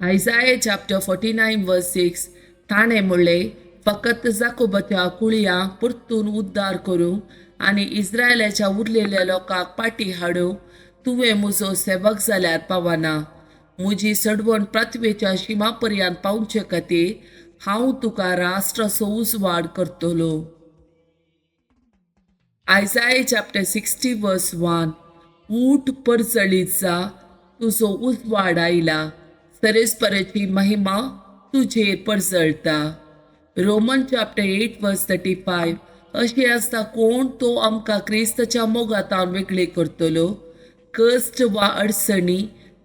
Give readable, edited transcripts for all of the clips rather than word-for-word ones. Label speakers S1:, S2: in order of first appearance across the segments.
S1: Isaiah chapter 49 verse 6. ताणें म्हणलें, फकत जाकोबाच्या कुळयांक परतून उद्धार करूंक आनी इस्रायलाच्या उरलेल्या लोकांक पाटी हाडूंक तुवें म्हजो सेवक जाल्यार पावना. म्हजी सडवण पृथ्वेच्या शिमा पर्यंत पावचे खातीर हांव तुका राष्ट्राचो उजवाड करतलो. Isaiah chapter 60 verse 1. ऊठ परजळीत जा, तुजो उजवाड आयला, सरेस्पराची महिमा तुजेर परजळटा. Roman chapter 8 verse 35. अशें आसता कोण तो आमकां क्रिस्ताच्या मोगांतावन वेगळे करतलो? कश्ट वा अडचणी,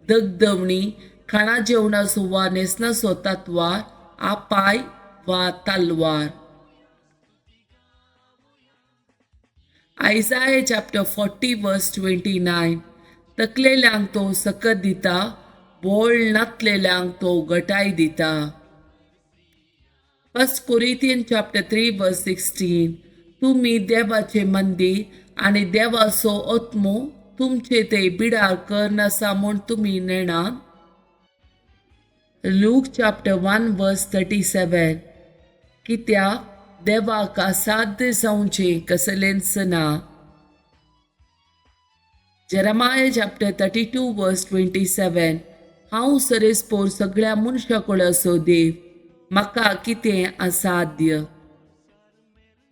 S1: दगदवणी, खाणा जेवणाचो वा न्हेसणाचो तत्वार, आपाय वा तलवार. Isaiah chapter 40 verse 29. तकलेल्यांक तो सकत दिता, बोळ नातलेल्यांक तो गटाय दिता. 1 Corinthian chapter 3 verse 16. तुमी देवाचें मंदीर आनी देवाचो आत्मो तुमचे ते बिडार करनासा म्हूण तुमी नेणात. Luke chapter 1 verse 37. कित्याक देवाक असाध्य जावचें कसलेंच ना. Jeremiah chapter 32 verse 27. हांव सरेस्पोर सगळ्या मनशां कडेन देव, म्हाका कितें असाध्य.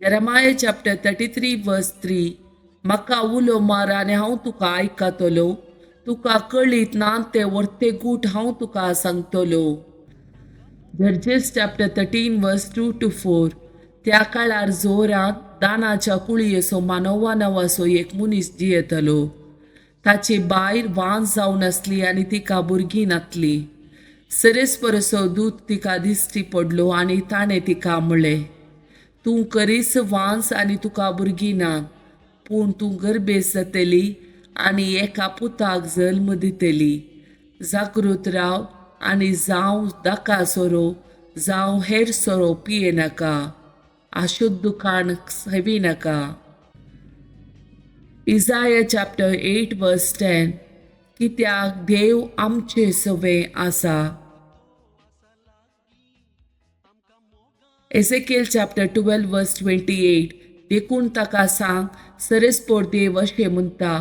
S1: Jeremiah chapter 33 verse 3. म्हाका उलो मार आनी हांव तुका आयकतलो, तुका कळीत ना ते वर्ते गूट हांव तुका सांगतलो. Judges chapter 13 verse 2 to 4. त्या काळार जोरांत दानाच्या कुळयेचो मानवा नांवाचो एक मनीस जियेतलो. ताची बायल वांज जावन आसली आनी तिका भुरगीं नातली. सरेस्परसो दूत तिका दिश्टी पडलो आनी ताणें तिका म्हणलें, तूं करीस वांज आनी तुका भुरगीं ना, पूण तूं गर्भेस्त जातली आनी एका पुताक जल्म दितली. जागृत राव आनी जावं दाका सोरो जावं हेर सोरो पिये नाका, अशुद्ध खाण सेवी नाका. Isaiah chapter 8 verse 10. कित्याक देव आमचे सवे आसा. Ezekiel chapter 12 verse 28. देखून ताका सांग, सरेस्पोर देव अशें म्हणटा,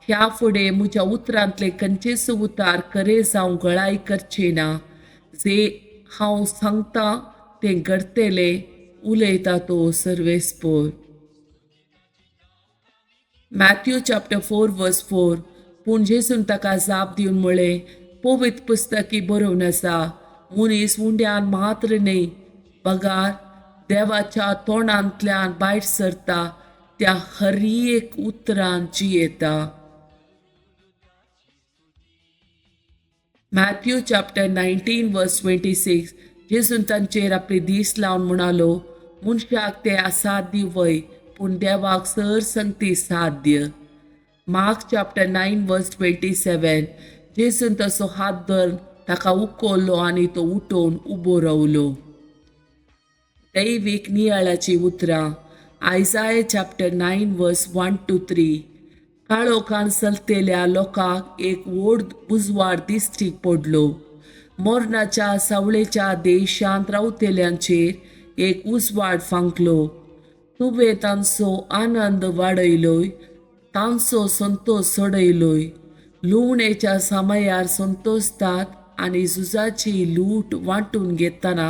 S1: ह्या फुडें म्हज्या उतरांतले खंयचेच उतार खरें जावं गळाय करचें ना. जे हांव सांगतां तें घडटलें, उलयता तो सर्वेस्पोर. Matthew chapter 4 verse 4. पूण जेजून ताका जाप दिवन म्हळें, पवित्र पुस्तकी बरोवन आसा, मनीस उंड्यान मात्र न्हय बगार देवाच्या तोंडांतल्यान भायर सरता त्या हर एक उतरान जियेता. Matthew chapter 19 verse 26. जेजून तांचेर आपले दीस लावन म्हणालो, मनशाक ते असाध्य वय, पूण देवाक सर संगती साध्य. Mark chapter 9 verse 27. जेजून तसो हात धरून ताका उखल्लो आनी तो उठोवन उबो रावलो. दैवीक नियाळाची उतरां. Isaiah chapter 9 verse 1 to 3. काळोखान चलतेल्या लोकांक एक व्हड उजवाड दिश्टीक पडलो. मरणाच्या सावळेच्या देशांत रावतेल्यांचेर एक उजवाड फांकलो. तुवें तांचो आनंद वाडयलोय, तांचो संतोश सोडयलोय. लुवणेच्या समयार संतोषतात आनी झुजाची लूट वांटून घेतना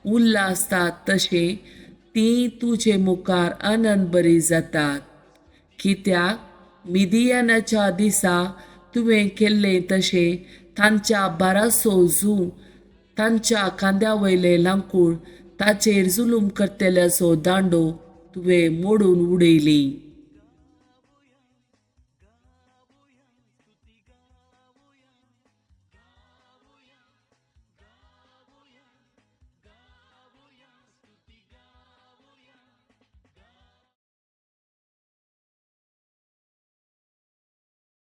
S1: उल्हासतात तशें तीं तुजे मुखार आनंद बरी जातात. कित्याक मिदियानाच्या दिसा तुवें केल्लें तशें तांच्या बारासो जू, तांच्या खांद्या वयलें लांकूड, ताचेर जुलूम करतल्याचो दांडो तुवें मोडून उडयली.